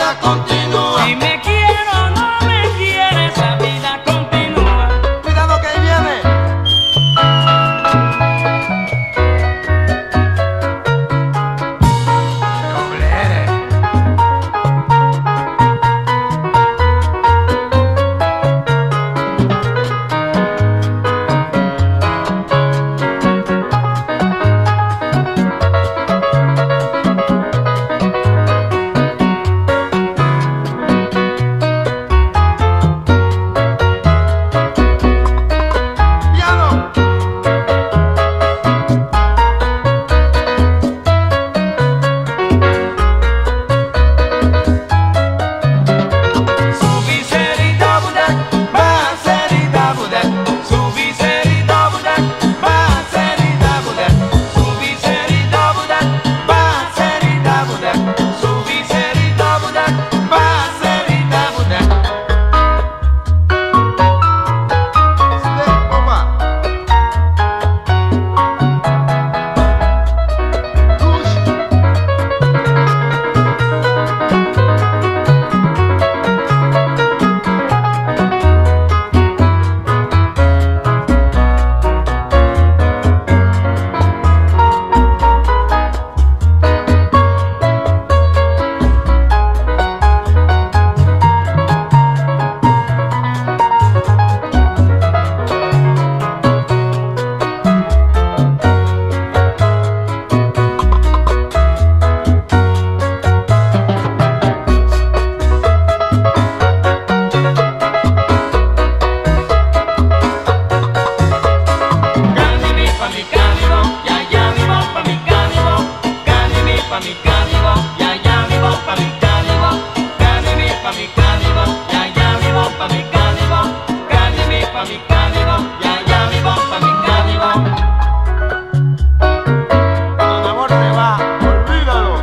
vida continúa. Si me quiero o no me quieres, la vida continúa. Cuidado que ahí viene. Doble R. Piano. Subi serita budak, ba serita budak, subi serita budak, ba serita budak, subi serita budak, ba serita budak, subi serita budak. ba serita budak. Slay, papá. Push. Cani pa mi canibo, ya ya mi bo pa mi canibo. Cani mi pa mi canibo, ya ya mi bo pa mi canibo. Cani mi pa mi canibo, ya ya mi bo pa mi canibo. Cani mi pa mi canibo, ya ya mi bo pa mi canibo. Cuando el amor se va, olvídalo.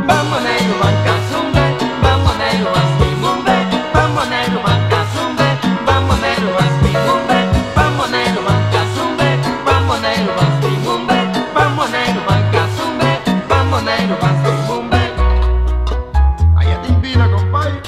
Bamboneiro bancazumbe, bamboneiro asmimumbe, bamboneiro bancazumbe, bamboneiro asmimumbe, bamboneiro bancazumbe, bamboneiro asmimumbe, bamboneiro bancazumbe, bamboneiro asmimumbe. Allá te invita, compadre.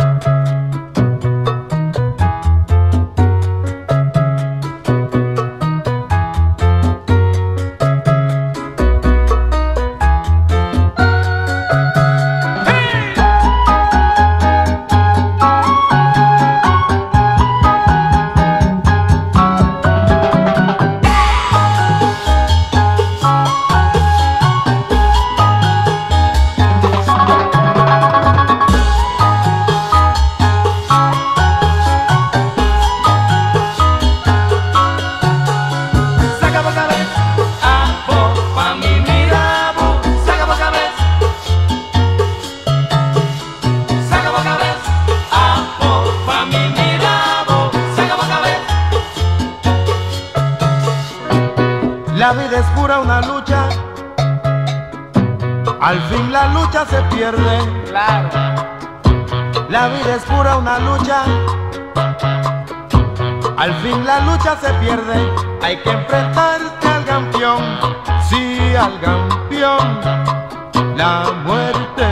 Saca pa' cabeza, apo pa' mi mirabo, saca pa' cabeza. Saca pa' cabeza, apo pa' mi mirabo, saca pa' cabeza. La vida es pura una lucha. Al fin la lucha se pierde. Claro. La vida es pura una lucha. Al fin la lucha se pierde. Hay que enfrentarte al campeón. Sí, al campeón. La muerte.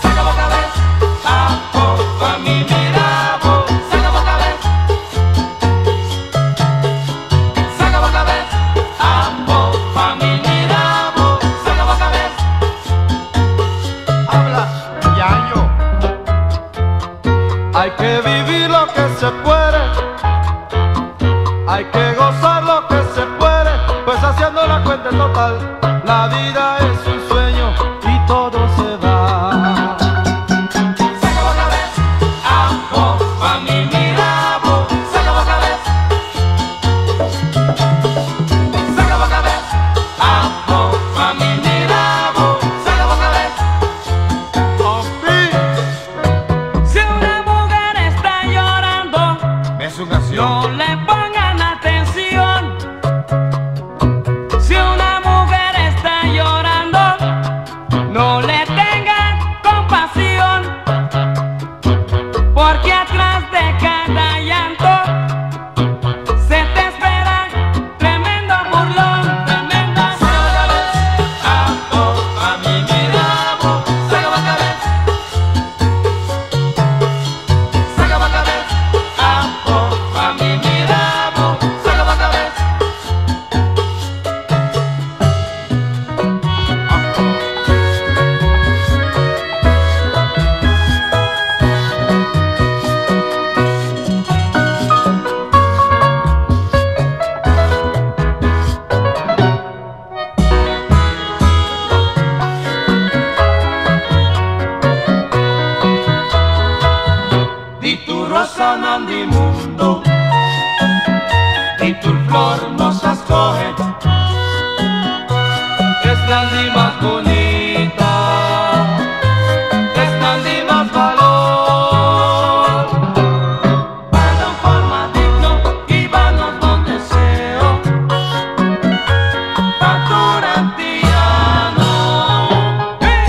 Saca pa' cabeza, apo pa' mi mirabo, saca pa' cabeza. Saca pa' cabeza, apo pa' mi mirabo, saca pa' cabeza. Habla, Yayo. Hay que vivir lo que se puede. Hay que gozar lo que se puede. Pues haciendo la cuenta en total, la vida es un sueño y todo se va. Rosanan di mundo, di tur flor nos a scoge esnan di mas bunita, esnan di mas balor. Paga un forma digno y va nos bon deseo pa tur antiano. Hey!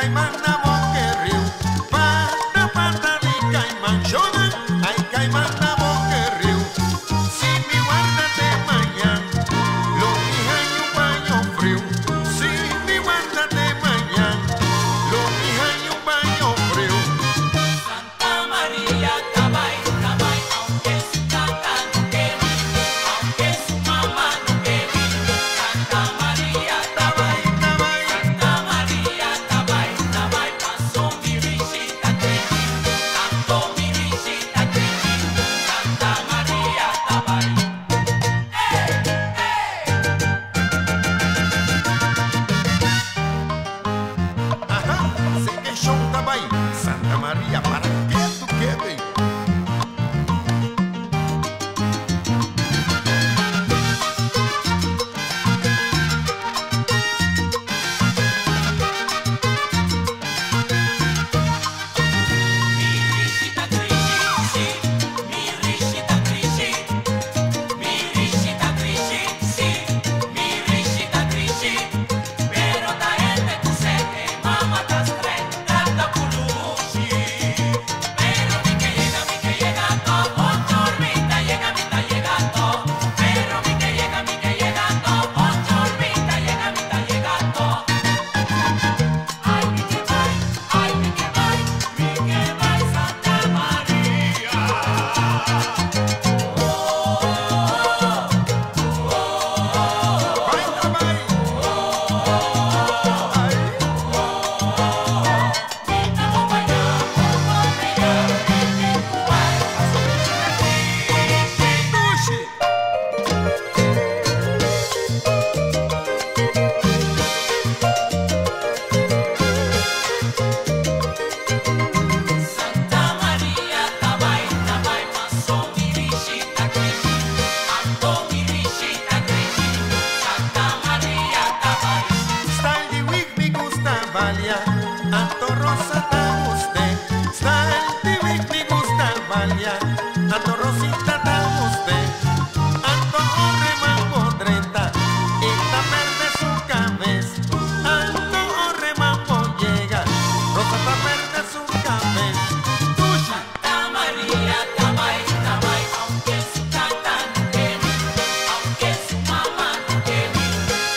Caimán na boca río. Pata, pata di caimán, shonan, ay caimán na boca río. Si mi guárdate mañana, lo mija en un baño frío. Si mi guárdate mañana, lo mija en un baño frío. Santa María, tabay, tabay, aunque su tata no quiere, aunque su mamá no quiere. Santa María, tabay, Tabay, Santa María, tabay, tabay, pasó mi risita triste, tanto mi risita triste. Santa María, tabay. Ajá, sé que show tabay. Santa María, ¿para qué tú quieres? Mi risita triste, sí, mi risita triste, mi risita triste, sí, mi risita triste. Pero ta gente tu sé que mamá tas trata pulushi. Pero mi que llega to, ocho hormita llega, mita llega to. Pero mi que llega to, ocho hormita llega, mita llega to. Ay, mi que vai, ay, mi que vai, mi que vai Santa María. Bai, tabay. Ay. Mita bombayá, bombayá, mi que vai, paso mi chica. Dushi. Santa María, tabay, tabay, pasó mi risita triste, anto mi risita triste. Santa María, tabay. Style di week mi gusta valia, Anto Rosa ta usted. Style di week mi gusta valia, Anto Rosita ta usted. Anto orre mambo drenta, esta perde su cabeza. Anto orre mambo llega, Rosa ta perde su cabeza. Dushi. Santa María, tabay, tabay, aunque su tata no quiere, aunque su mamá no quiere.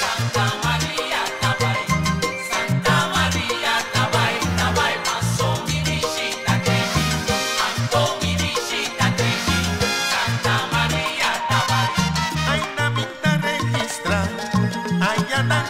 Santa María, tabay, Santa María, tabay, tabay, pasó mi risita triste, anto mi risita triste. Santa María, tabay. Ay, na minta registra, ay, ya na